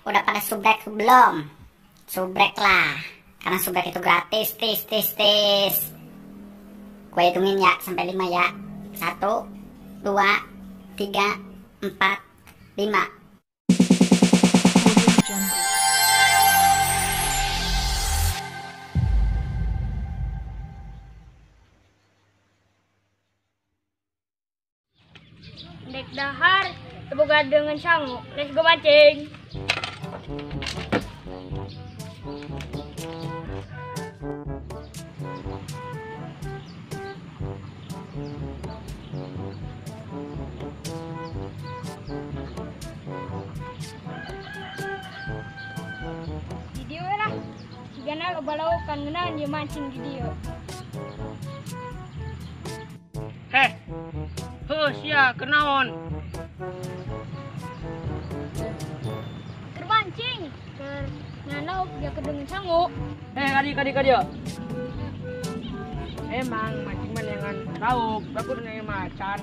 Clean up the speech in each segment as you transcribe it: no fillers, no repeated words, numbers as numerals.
Udah pada subrek belum? Subrek lah, karena subrek itu gratis, tis tis tis. Gue hitungin ya sampai 5 ya. 1, 2, 3, 4, 5. Dek dahar terbuka dengan sangu. Let's go mancing. Video lah. Sigana loba lauk kan ngeunaan ieu mancing di dieu. Heh. Heuh sia kenaon? Keur mancing, keur nganauk dia kedengen sangu. Kadi kadi. Emang mancing mah neangan lauk, bagus neangan macan.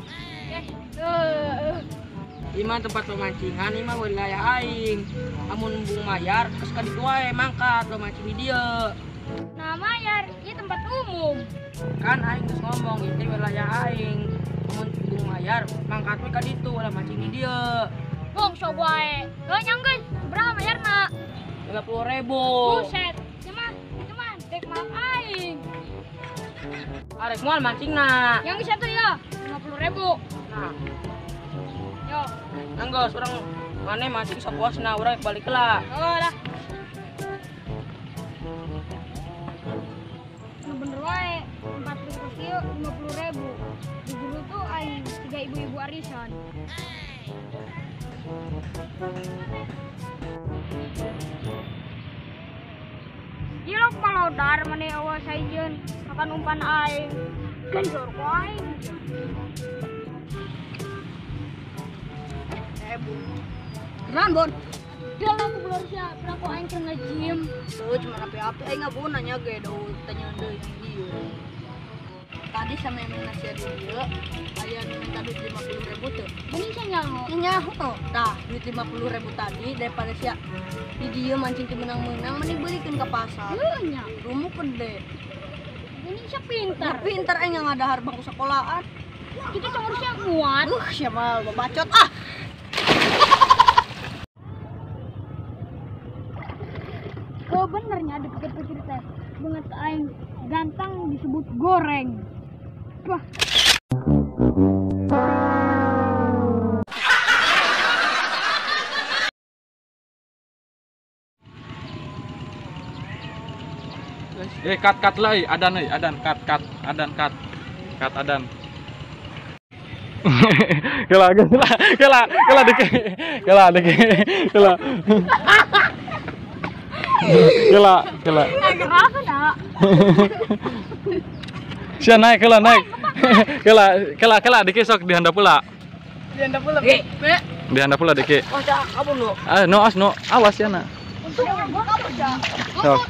Ima tempat pemancingan, ima wilayah aing. Amun embung mayar, geus ka ditu wae mangkat lo mancing di dieu. Nah mayar, ieu tempat umum. Kan aing geus ngomong ieu wilayah aing. Amun embung mayar, mangkat we ka ditu ulah mancing di dieu. Bongso wae. Heuh nyang geus, berapa mayarna? 50.000. Buset, cuma dek maaf aing. Arek moal mancingna. Yang geus atuh ya, 50.000. Nah. Yo. Enggeus urang mane mancing sapuasna, urang balik heula. Oh lah. Nu bener wae, 40 kieu 50.000. Di guru tuh aing tiga ibu-ibu arisan. Gila malodar mane awas saijieun makan umpan aing. Genjor ku aing. Keran, Bon. Dia lah aku belum siap, aku aing keur nge-gym. Tuh cuma rapi-rapi aing ngabon nanya ge do tanya deui yang dieu. Tadi sama yang nasi di dieu, aya nu minta duit 50.000 teu. Bening sia nyaho. Nyaho. Tah, duit 50.000 tadi daripada sia di dieu mancing teu menang-menang mending beulikeun ka pasar. Heuh nya. Rumu gede. Bening sia pintar. Pintar aing ngadahar bangku sekolahan. Kita cuma sia muat. Sia mah bacot ah. Benernya dipikir-pikir teh banget aing ganteng disebut goreng. Wah. Cut cut lah, adan euy, adan cut cut, adan cut. Cut adan. Kela kela kela kela dike. Kela dike. Kela. Kela, kela. Sia naik, kela naik. Kela, kela, kela dike sok dihandap pula. Dihandap pula. Dihandap pula dike. Oh, cak, kabur lu. Ah, no, as no, awas ya na. Sok.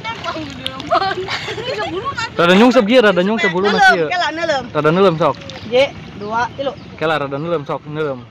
Rada nyungsep kieu, rada nyungsep buluna kieu. Kela neuleum. Rada neuleum sok. J 2 3. Kela rada neuleum sok, neuleum.